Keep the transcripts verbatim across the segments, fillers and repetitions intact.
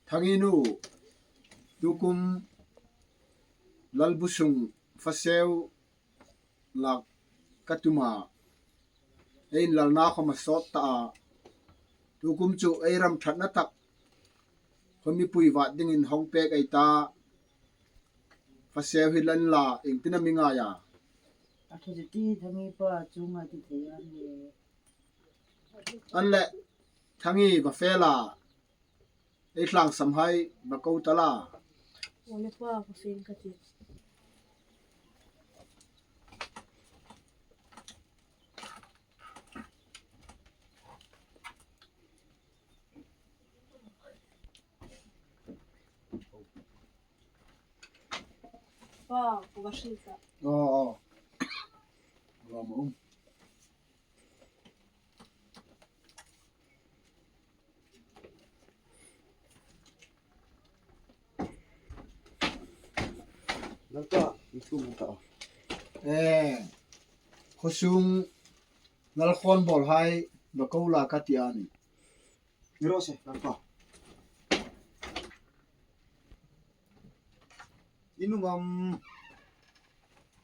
Thangi nu, tukum Lalbusung faseu lak ka tum a, ei inlalna khawm a sawt ta a. Tukum chu ei ram ṭhatna tak khawm mipui vat dingin hawng pek ei ta. Faseu hi la inla, iengtin am i ngai a? A ṭha chu ti, Thangi pa chunga ti thei a ni. An leh, Thangi va fe la, ei tlangsamhai va ko ta la. Aw le pa, ka fe ka ti. Pa, ko va hril ta. Aw, aw. Ram um. Lalpa, i tum ta. Eh, khawsung Lalkhawnbawlhai va ko la ka ti a ni. Ni raw se, Lalpa. I nuom am?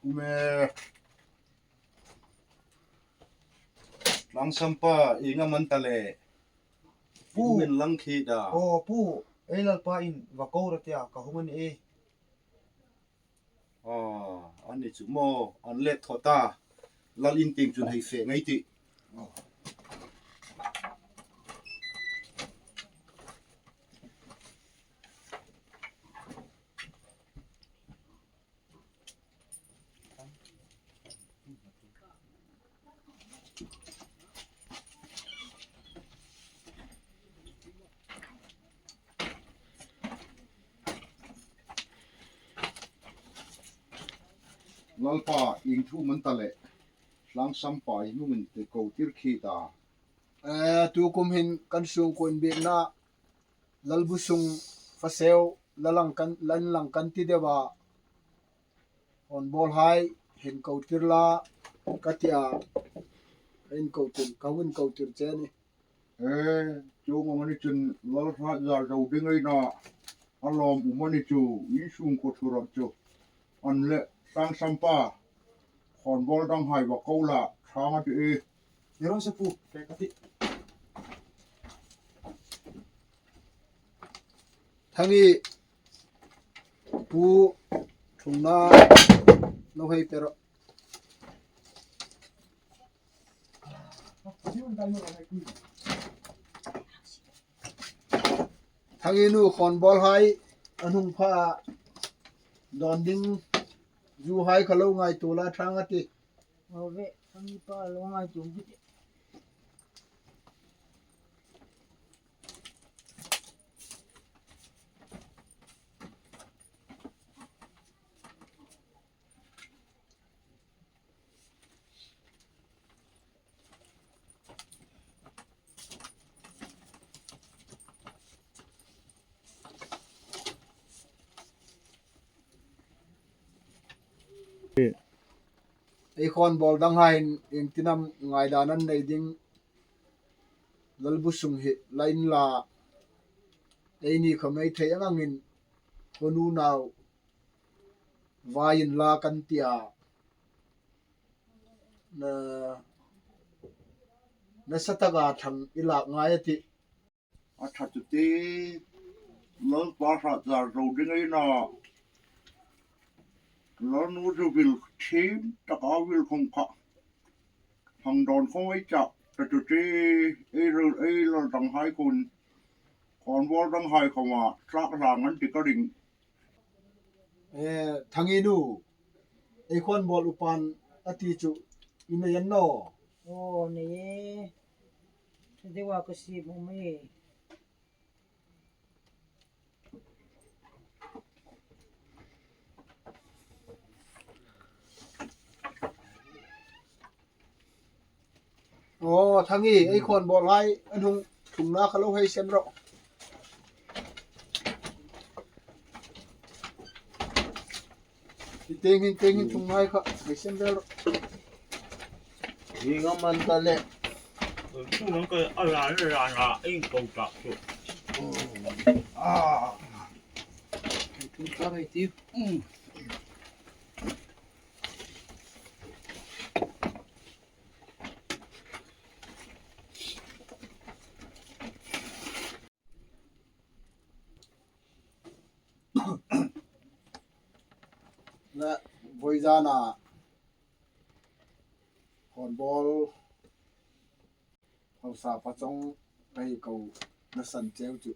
Um e. Tlangsampa, ieng am a ni ta le? Pu. Min lang khi da. Aw, pu. Ei Lalpa in va ko ra tia ka hung a nih e. Aw, a ni chu maw, an let thaw ta. Lal in tieng chun hei fe ngei ei tih. Lalpa, ieng thu am a ni ta le? Tlangsampa i hmungin ti ko tir khi ta. Eh, tukum hin kan sungkuo inbiekna Lalbusung faseu la lang kan, la inlang kan ti deu a. Khawnbawlhai, hei ko tir la ka ti a. Hei ko tir, ka hung ko tir che ni. Eh, chuong ang a ni chun Lalhratzar zo ding ei na, a lawm um a ni chu, in sungkuo thu rawp chu. An leh, Tlangsampa, khawnbawl danghai va ko la, ṭha a tih e. Ni raw se pu, fe ka ti. Thangi, pu, thungna lo hei pe rawh. Thangi nu, khawnbawlhai an hung pha a, dawn ding zuhai kha lo ngaituo la, ṭha a tih. Aw ve, Thangi pa lo ngaituo ka tih. Ei khawnbawl danghaiin iengtin am ngaidan an nei ding, Lalbusung hi la inla, eini khawm ei thei ang angin, khaw nu nau vai inla kan ti a. Na, nasa taka thang i lak ngai a tih. A ṭha chu ti, Lalpa Hratzar zo ding ei na. Lalnu chu vil thiem taka vil khawm kha. Hang dawn khawm ei chah, ṭha chu ti, ei ril, ei lal danghai khun, khawnbawl danghai khawma tlak hlang an ti ka ring. Eh, Thangi nu, ei khawnbawl upan a ti chu i nei a ni naw? Aw, nei e. Ṭha deu a ka siem um e. Aw, Thangi, ei khawnbawlhai an hung, thungna kha lo hei sem rawh. Hi tieng hin, hi tieng hin thungnahai kha hei sem vel rawh. Hi ngam an ta le. Chu nang ka a la la la, ei ko ta chu. Ah. Tum ka rai ti. Mm. Le, vawizana Khawnbawl hausa pachong ka hei ko na san cheu chu,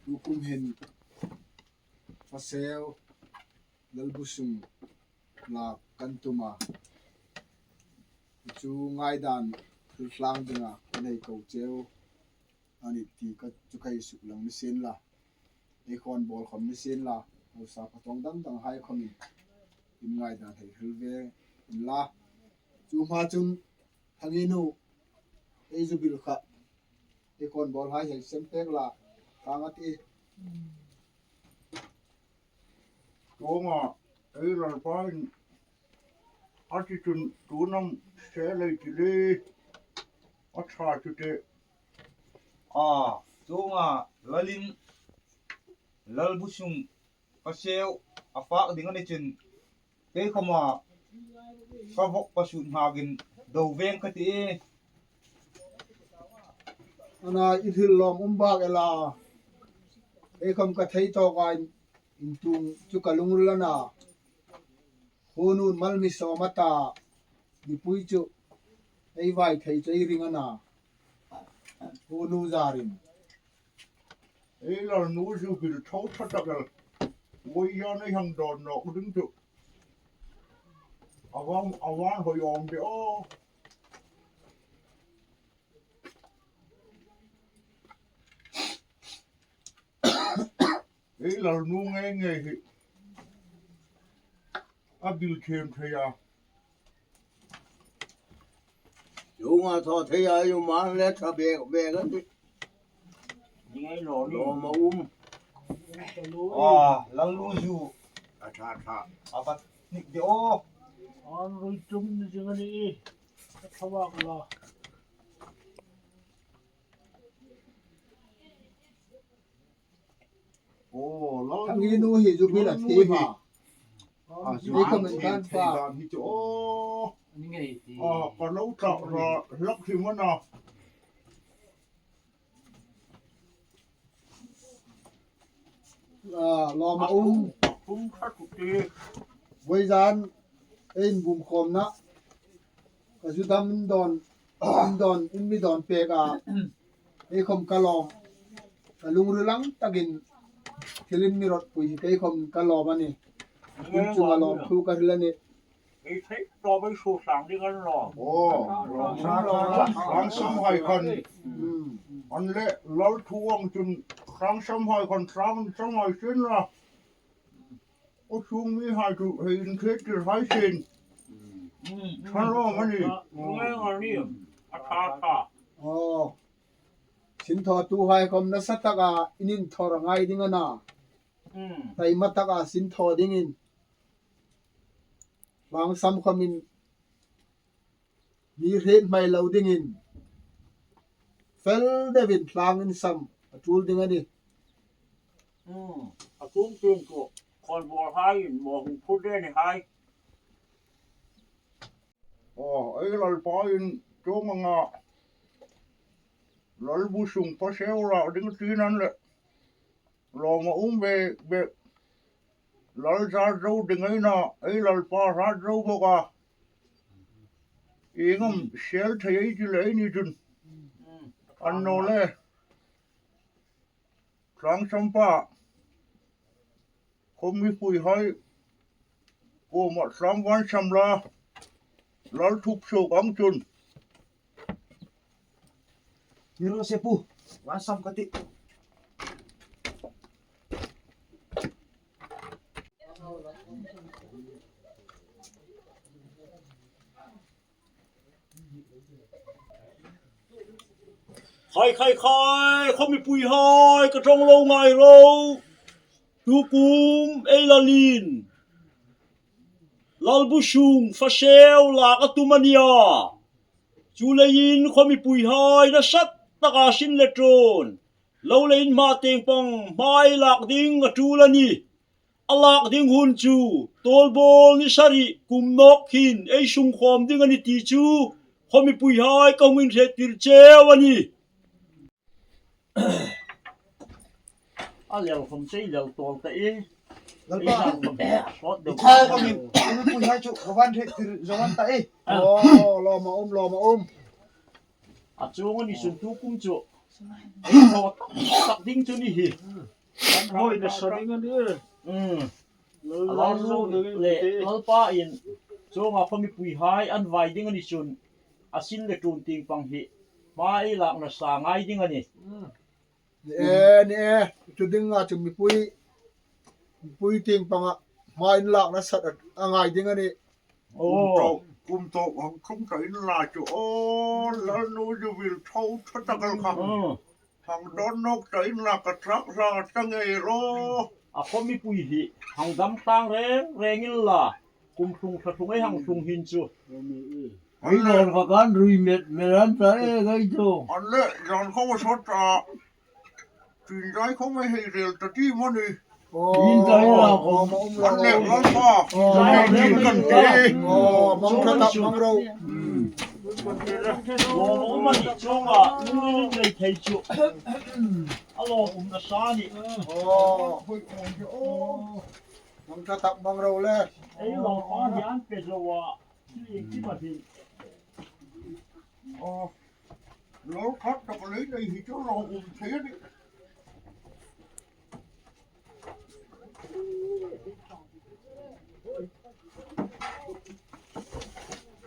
tukum hin Faseu Lalbusung lak kan tum a, chu ngaidan thil tlang dinga kan hei ko cheu a nih ti ka chu ka hei suklang ni sien la, ei Khawnbawl khawm ni sien la, hausa pachong dang dang hai khawmin in ngaidan hei hril ve inla. Chu hma chun Thanginu, ei zu bil kha ei Khawnbawl hai hei sem pek la, ka nga ti. Chuonga ei Lalpa'n a ti chun tu'n am se lei ti le, a ṭha chu te. A, chuonga lalin Lalbusung Faseu a fak ding a ni chun, kei khawma ka vawk ka sut hmakin do veng ka ti. Ana, i hril lawm um bak el a, kei khawm ka thei tawk a, in, in tung chu ka lungril a na. Huonun mal mi sawm a ta, mipui chu ei vai thei chu ei ring a na. Huonu zarin. Ei Lalnu zu bil tho ṭha tak el. Voi hian ei hang dawn nawk ding chu. A vang, a vang hoi awm de aw. Ei Lalnu ngei ngei hi a bil thiem thei a. Chuonga thaw thei a, i um a le ṭha bek bek a nih. Ni ngei lo ni. Lawm a um. A, Lalnu zu. A ṭha ṭha. A va nik de aw. An rui tum ni zing a ni i. A ṭha vak la. Aw, Lalnu. Thanginu hi zu bil a thi ma. A, zu ei comment kan pa. Hi chu, aw. Ni ngei ti. A, ka lo tla ra, hlak hrim a na. A, lawm a um. A tum ṭha chu ti. Voizan, ei inbumkhawmna. Ka zu dam in dawn, in dawn, in mi dawn pek a. Kei khawm ka lawm. Ka lungril ang takin thil in mi rawt pui hi kei khawm ka lawm a nih. Tun chunga lawmthu ka hril a nih. Ei thei tawp ei suo sang ding an lawm. Aw, Tlangsamhai khan. Hmm. An le Lal thu ang chun Tlangsamhai khan Tlangsamhai sin la. Aw, chung mihai chu hei inkhêt tir hai sin. Hmm. Ṭha lawm a nih. Ngai ngai ni. A ṭha ṭha. Aw. Sinthawtuhai khawm nasa taka in inthawr a ngai ding a na. Hmm. Taima taka sinthaw dingin. Tlangsam khawmin mi hriet hmai lo dingin fel deuin tlang insam a tul ding a nih. Hmm, a tum tum chu Khawnbawlhaiin maw hung phur de ni hai. Aw, ei Lalpa'n chuong anga Lalbusung Faseu lak ding tiin an le. Lawm a um bek bek. Lal zar zo ding ei na, ei Lalpa zar zo bawk a. Ieng am sel thei ei ti le ei ni chun. Annawleh. Tlangsampa. Khawm mipuihai kuoma tlang vansam la, Lal thup suok ang chun. Ni raw se pu, vansam ka tih. Khai, khai, khai, khaw mipuihai, ka ṭawng lo ngai ro. Tukum ei lalin Lalbusung Faseu lak a tum a nia. Chuleiin khaw mipuihai nasa taka sin le ṭawn. lo le in hma tieng pang hma ei lak ding a ṭul a nih. A lak ding hun chu Tawlbawl ni sari kum nawk hin ei sungkhawm ding a nih ti chu khaw mipuihai ka hung inhriettir cheu a nih. A lel khom chei lel tawl ta e. Lalpa. Ei zan khom sawt deu. I thai khom in, khaw mipuihai chu ka hung inhriettir zo an ta e. Aw, lawm a um, lawm a um. A chuong a ni chun tu kum chu ei thaw tak tak ding chu ni hi. Hoi na sa ding a nih. Mm. Lal, Lal Zo Zo ding le te. Lalpa in chuonga khaw mipuihai an vai ding a ni chun a sin le ṭum tieng pang hi hma ei lak nasa ngai ding a nih. Mm. Ni e, ni e. Chu dinga chu mipui, mipui tieng panga hma in lak nasa a ngai ding a nih. Aw. Kum tawp, kum tawp hang tlung ta inla chu. Aw, Lalnu zu vil tho tho tak el kha. Aw. Hang dawn nawk ta inla ka tlak hla ta ngei lo. A khaw mipui hi hang dam tlang reng reng inla. Kum tlung thla tlung ei hang tlung hin chu. Ei dawn kha kan rui met met an ta e ngai chu. An le, zan khaw sawt ta. Tin dai khom ei hei rel ta ti maw ni. Aw. In ta hi la khom. An le Lalpa. Aw. Tin kan ti. Aw, mang ṭha tak mang ro. Aw, mang ni chuonga, nu nei thei chu. A lawm um nasa a nih. Aw. Mang ṭha tak mang ro le. Ei Lalpa hi an pe zo a. Chu ieng ti ma hin. Aw. Lo khat tak lei nei hi chu lo um thei a nih.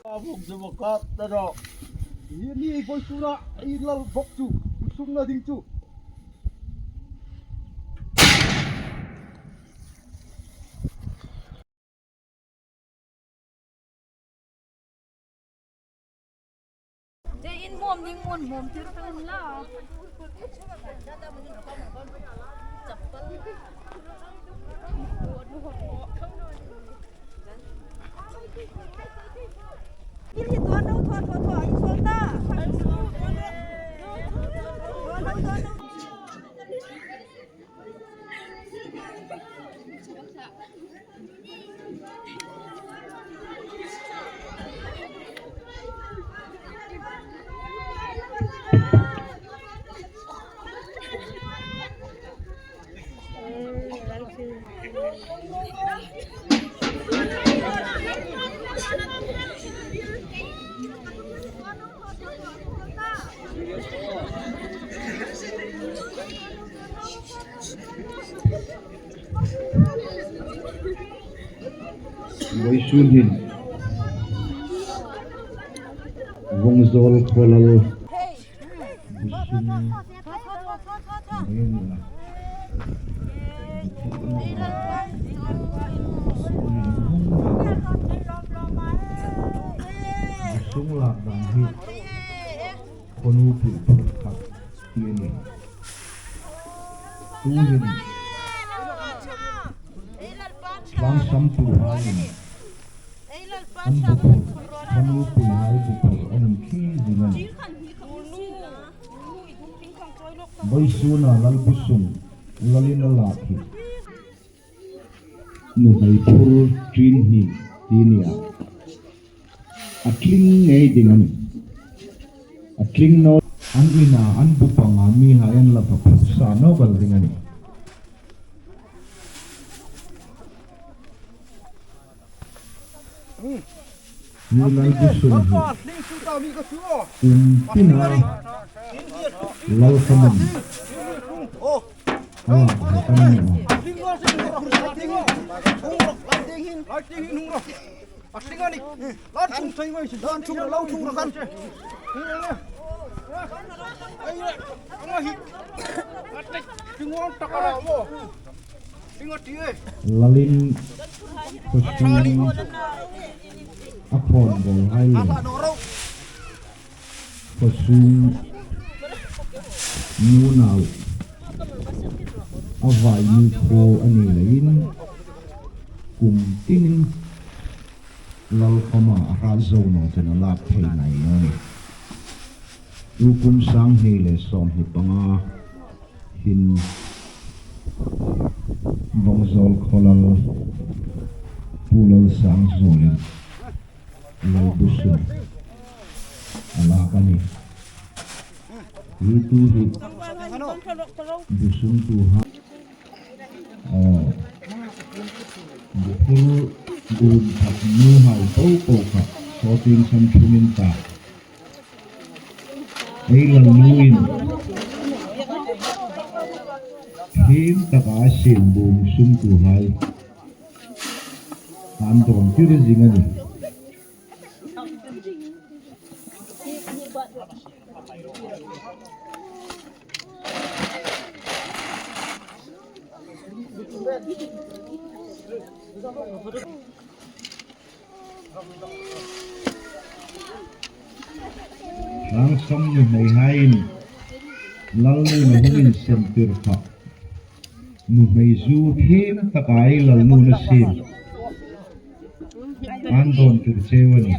A buk zu buk kap ta ro. Hi ni voi tura i lal bok chu, sung na ding chu. Te in hmawm ding mun hmawm tir ta un la. Kir hi tuan lo, thua, thua, thua, in suol ta. Vawisun hin Vawngzawl khuo lal busung, busung lak dang hi khuonu pui phur khat ti a nih. Tuhin tlangsamtuhaiin an bu phur, khuonu puihai bu phur an inthli zing a nih. Vawisuna lal busung lalin a lak hi nuhmei phur ṭin hni ti nia. A tling ngei ding a nih. A tling naw. An ina an bu panga mihai an la va phur sa naw bal ding a nih. Ni lal busung hi kum tina lal khaman. Aw, hai kan ni aw. A tling a nih. Lan thung thei mai si. Lan thung, lo thung ra kan. Lalin khawsung a khawn bawlhai le khawsung nunau a vai ni khuo a ni leiin kum tinin lal khawma a hrat zo naw chun a lak thei ngai naw ni. Tukum sang hni le sawmhni panga In Vawngzawl Khawlal Pu Lalsangzuolin Lalbusung a lak a nih. Hi tu hi busungtuhai, aw, buphur, buphur nuhai po po kha sawteng san thumin ta. Ei Lalnuin thiem taka siem bung sungtuhai an dawn tir zing a nih. Hrang sam nuhmeihaiin Lalnuin a hung insemtir kha nuhmei zu thiem taka ei Lalnuin a siem an dawn tir cheu a nih.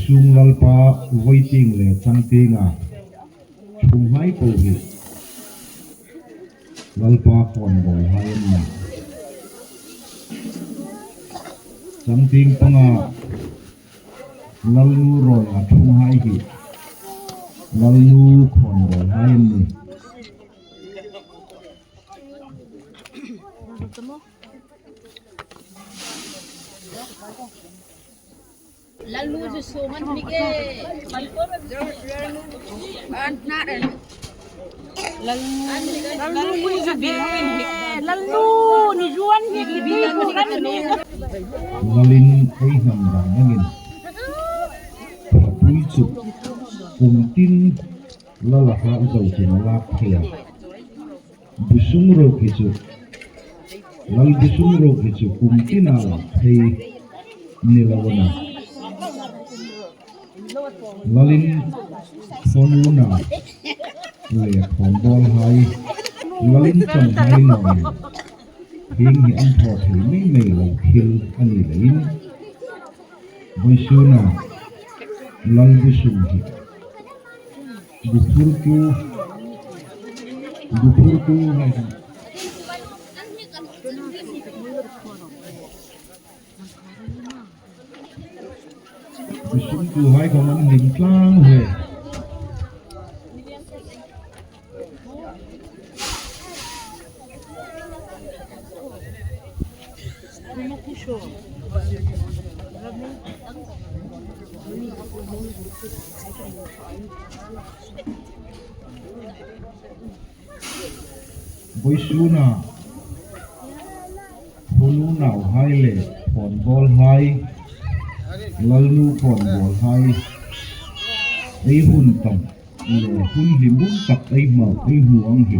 Sung Lalpa voiting le changtinga thunghai po hi Lalpa khawnbawlhai an nih. Changting panga Lalnu rawnga thunghai hi Lalnu khawnbawlhai an nih. Lalnu chu sung an hnik e. Lalnu chu bil hming hnik. Lalnu ni zuan hnik ni bil hming hnik. Lalin ei hnam dang dangin Thapui chu kum tin Lal a hak zo chun a lak thei a. Busung ruk hi chu, Lal busung ruk hi chu kum tina lak thei ni lo a na. Lalin khawnuna le khawnbawlhai, Lalin changhai nawin hieng hi an thaw thei mei mei lo thil a ni leiin, vawisuna Lal busung hi buphurtu, buphurtuhai khan busungtuhai khawm an hlim tlang hle. Vawisuna hun unauhai le khawnbawlhai, Lalnu khawnbawlhai, ei hun tam le hun hlim um tak ei hmu, ei hmu ang hi.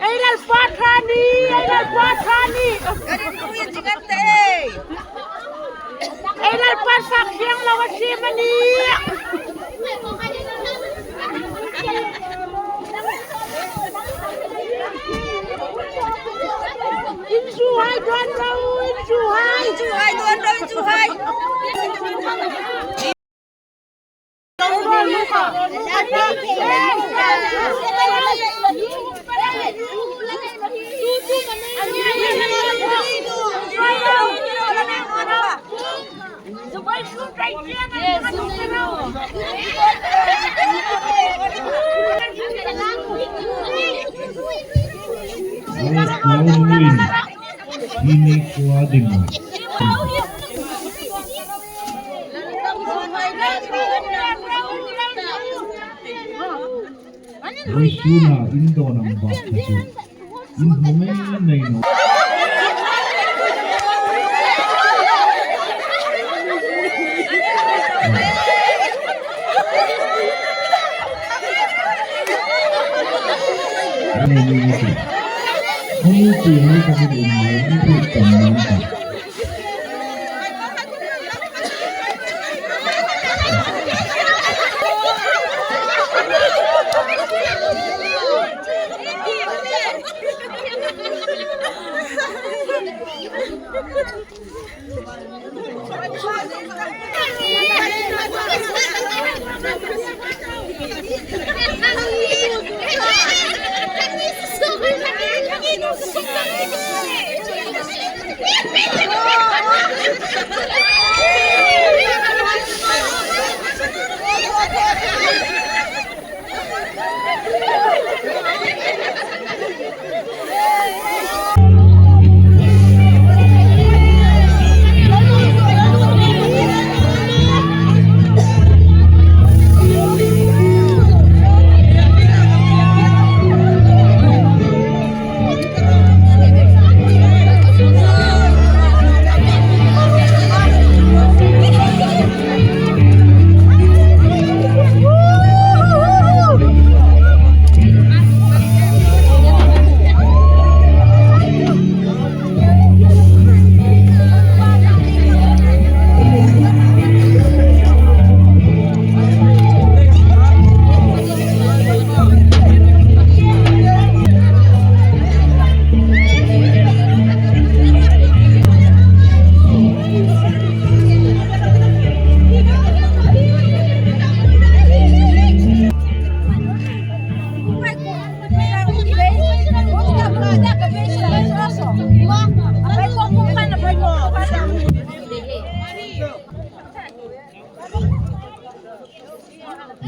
Ei Lalpa ṭha ni, ei Lalpa ṭha ni. Ei Lalpa sak thiang lo a siem a nih. Inzuhai dawn ro, inzuhai. Inzuhai dawn ro, inzuhai. Ini kuading. Vawisuna in dawn am ba chu in hmu mei mei naw. Ani ti. Ani ti, ani ti, ani ti, ani ti.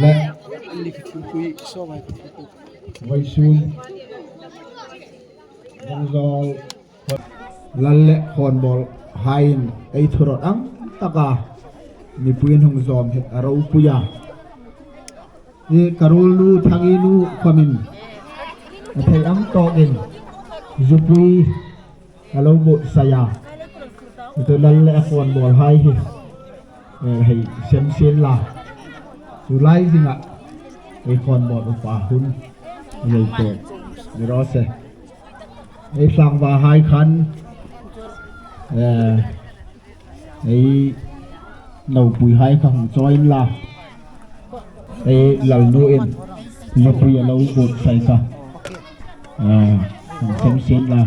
Le. Vawisun. Vawngzawl. Lal le khawnbawl haiin ei thurawt ang taka mipuiin hung zawm hi a ropui a. I ka ruolnu Thangi nu khawmin a thei ang tawkin zupui a lo buotsai a. Chu lal le a khawnbawl hai hi, eh, hei sem sien la. Chu lai zinga ei khawnbawl upa hun hei pek ni raw se. Ei tlangva hai khan, eh, ei naupui hai kha hung chawi inla. Ei lalnuin zupui a lo buotsai kha, eh, hung sem sien la.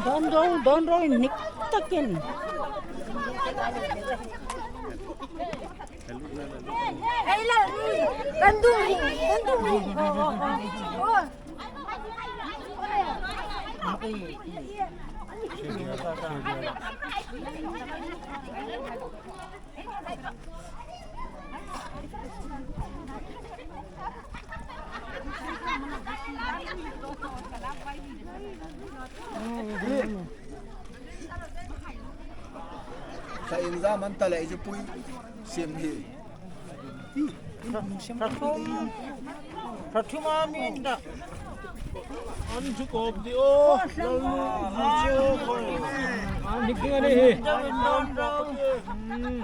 Don roi, don roi, nik takin. Ei la, kan dung hi, kan dung hi. Oh, oh, oh. Oh. Sa in za man ta le zupui sim hi. Pathuma min da. An chu kop di o. An chu kop. An dik ding a ni hi. Hmm.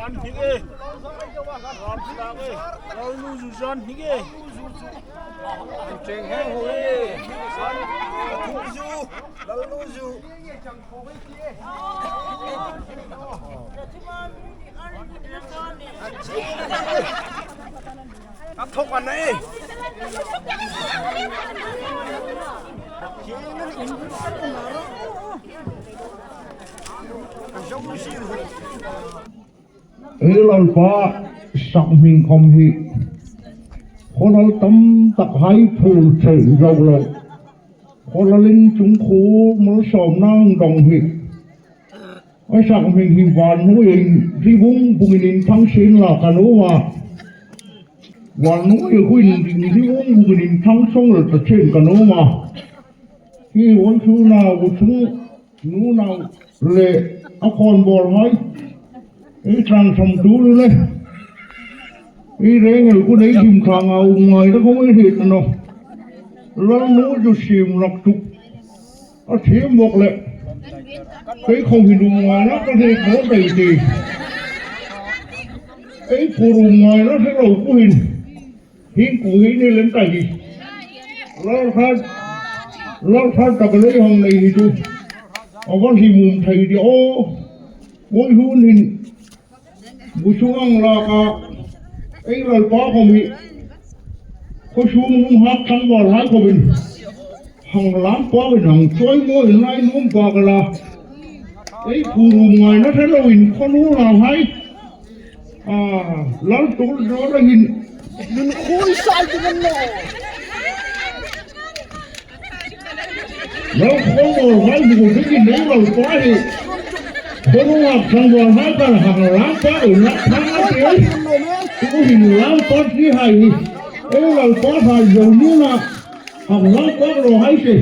An dik e. Ram sa e. Ram nu zu zan dik e. Cheng heng ho e. An zu. Lal nu zu. A thok an nei. Ei Lalpa sak hming khom hi. Khawlal tam tak hai phul thei zo lo. Khawlalin chung khu malsawmna dong hi. A sak hming hi van hnuoiin hrivung bungin inthang sien la ka nuom a. Van hnuoi huoiin hrivung bungin inthang song la ta chen ka nuom a. Hi vawisuna u chung nunau le a khawnbawl hai. Ei tlang sam tu le. I rengel ku nei him thang a um ngai na khawm ei hriet naw. Lalnu chu siem rak tuk a thiem bawk le. Kei khawm hin um ngai na ka hriet naw dai ti. Ei phur um ngai na hre lo ku hin. Hieng ku hi ni lem ta hi. Lal khat, lal khat tak lei hang nei hi chu. A va hlim um thei di aw. Voi hun hin. Bu sung ang laka, ei Lalpa khawm hi, khaw sung um hak tlangvalhai khawmin hang lam pawkin hang chawimawi lai nuom pak a la. Ei phur um ngai na hre loin khaw nu lalhai, a, lal tul dawr a hin. Nun khui sai ti nun lo. Lo khawmaw vai bu dingin ei Lalpa hi. Khawlunga tlangvalhai kan hang lam pak in la thang a ti. Tu hin lam pak ti hai hi. Ei Lalpa hai zo ni na. Hang lam pak lo hai se.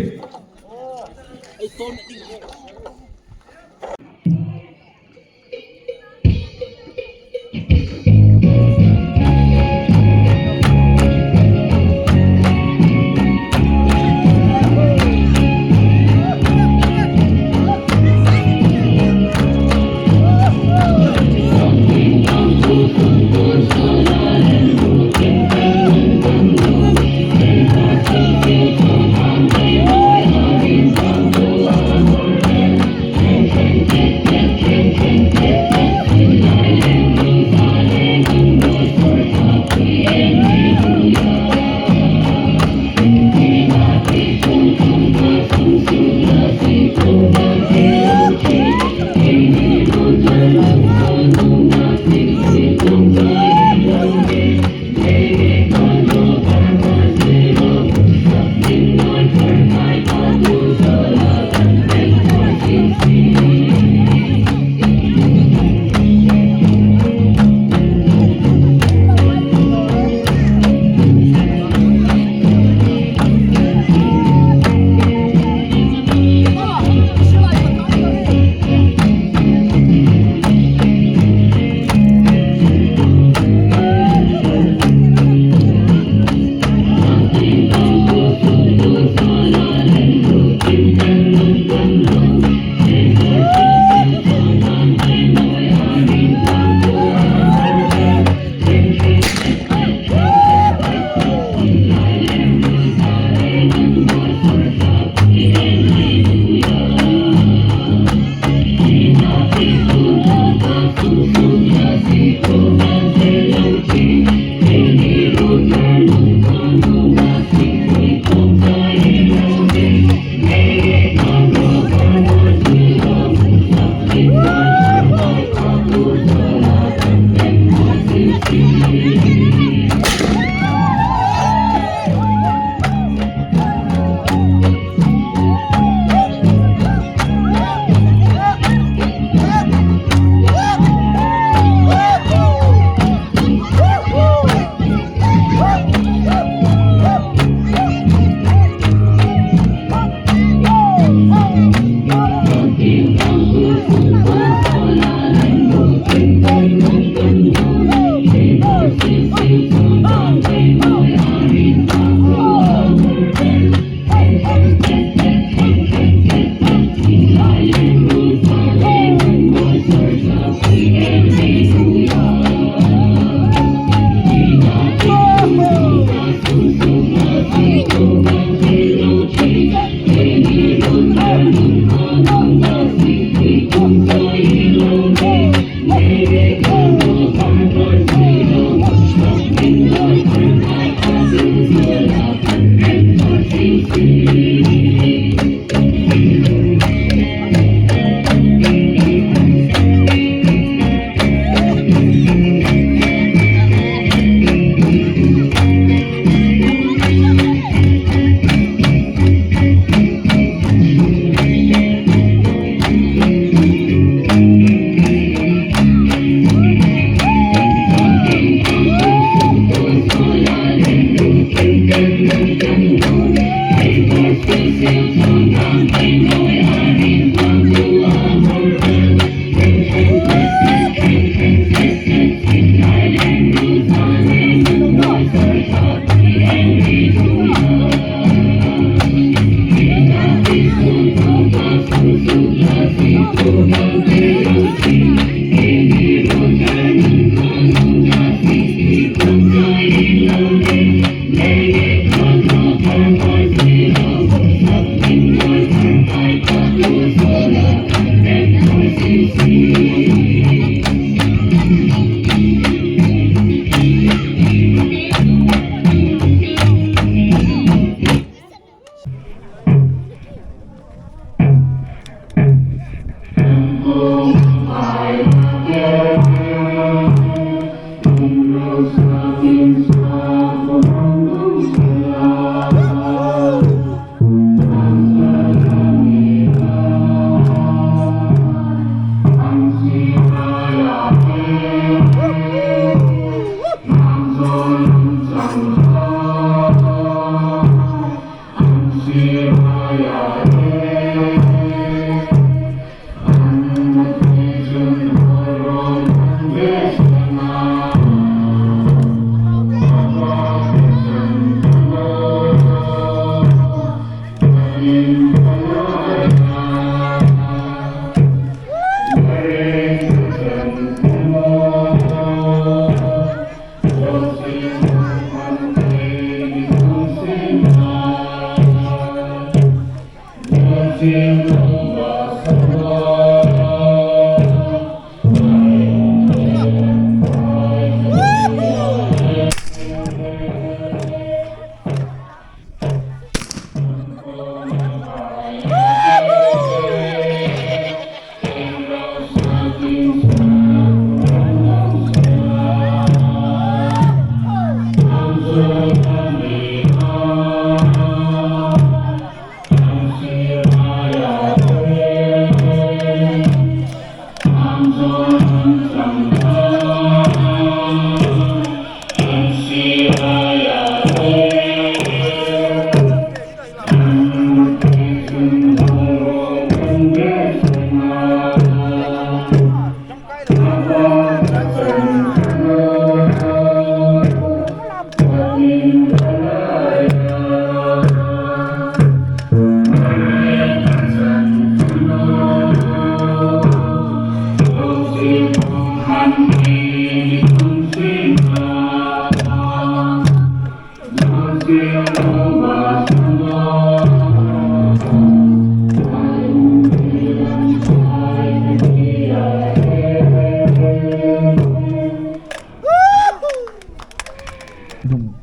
Hnung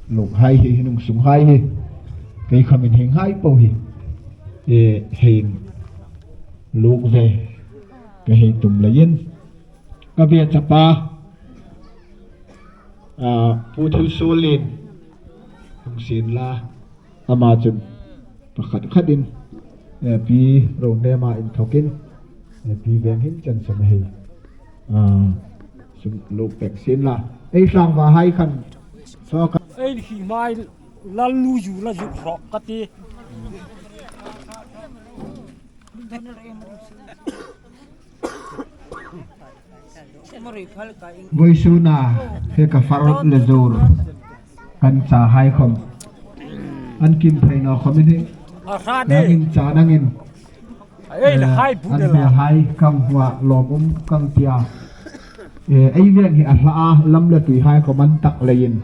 luk hai hi, hnung sung hai hi, kei khawmin hieng hai po hi, e, hei luk ve ka hei tum leiin, ka ve chapa, a, Pu Thilsuolien hung sien la, ama chun pakhat khatin, e, Pi Ronema inthokin, e, Pi Veng hin chen sawm hei, a, sung luk pek sien la. Ei tlangva hai khan, so ka. Ei hi mai lal nu ju la ju hrok ka ti. Vawisuna he ka far le zur kan cha hai khom, an kim phei naw khom in hi. A hrat e. Nangin cha nangin. Ei, eh, hai bu an de bia la. Hai kang hua lawm um kang tia. Eh, ei veng hi a hla a, lam le tui hai khom an tak leiin.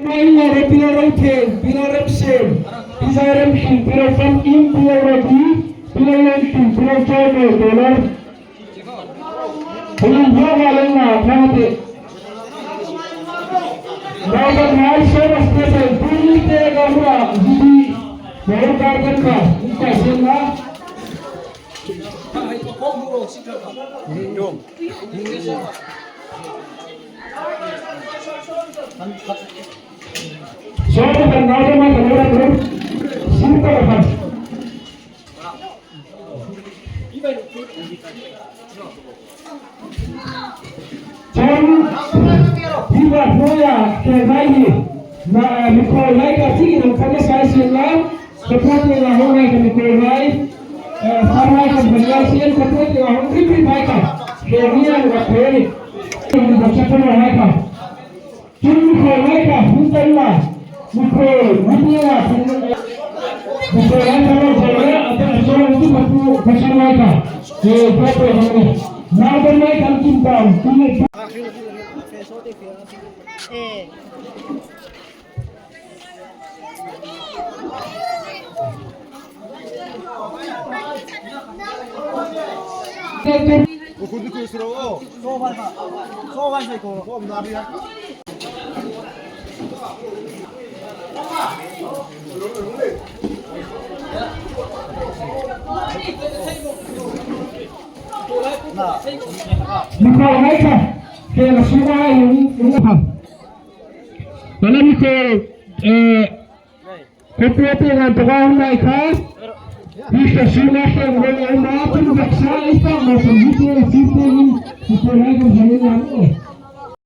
Mai la re pila ro the, pila rem sem, pila rem sim, pila fam im, pila ro di, pila len sim, pila chai mo dollar. Hei, hei, hei, hei, hei, hei. Now the nice service present, bring it there, Gambura, G B, Mohor Garden ka, ka sena. So, the now the man, the Lord, the Lord, sing the Lord. Chun, hi va hnuoia ke vai hi, na, eh, mikhuol lai ka ti in an khan sai sin la, ka puot le la hong lai ka mikhuol lai, eh, far lai ka hong lai sin, ka puot le la hong ri ri vai ka, ke ni an ka ke ni, ka chapel lai ka. Chun mikhuol lai ka, hung tel la. Mikhuol, mikhuol lai ka, mikhuol lai ka, mikhuol lai ka, mikhuol lai ka. Eh, mikhuol lai ka. Now the night I'm thinking about, eh. Nicole hai kha, ke la suma in, in kha. Wala Nicole, eh, Khawpui te ngan to kan nai kha. Hi ka sima khen ro ai ma tun baksa i pa ma tun hi te si te ni. Hi te nai kan han ni ngan e.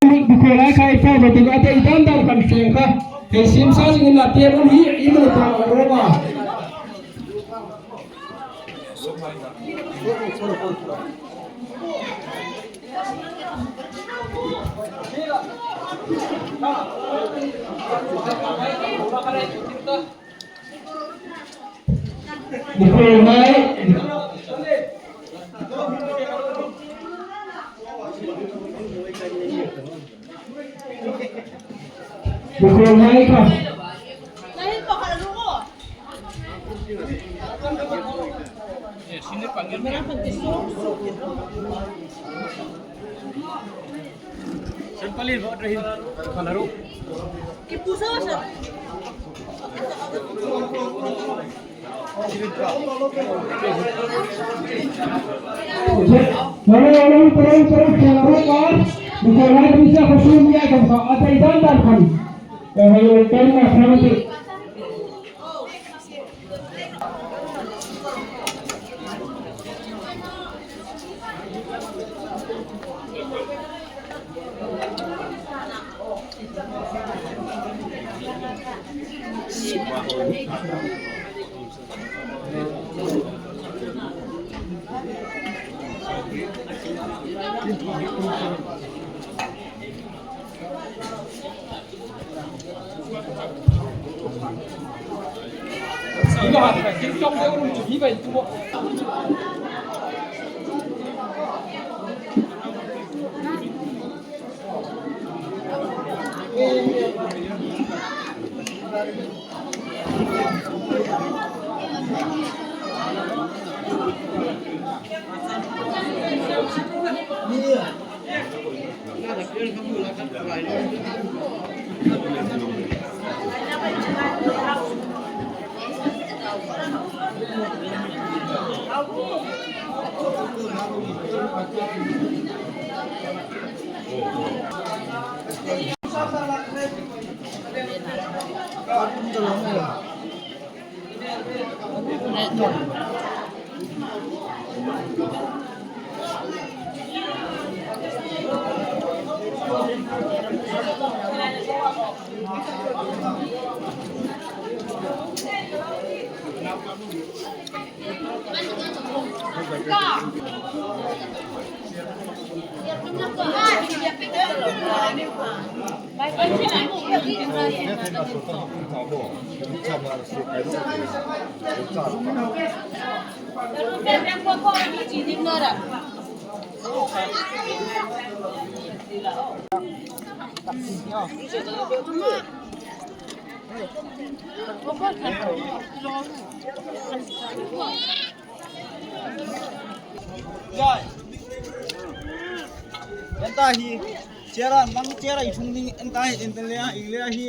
Ni ko lai kha i pa ma tun ate i dan dan kan khen kha. He sim sa sing na te mun hi i mo ta ro ba. Enta hi, chair-a, nang chair-a i ṭhung ding, enta hi, enta le a, i le a hi.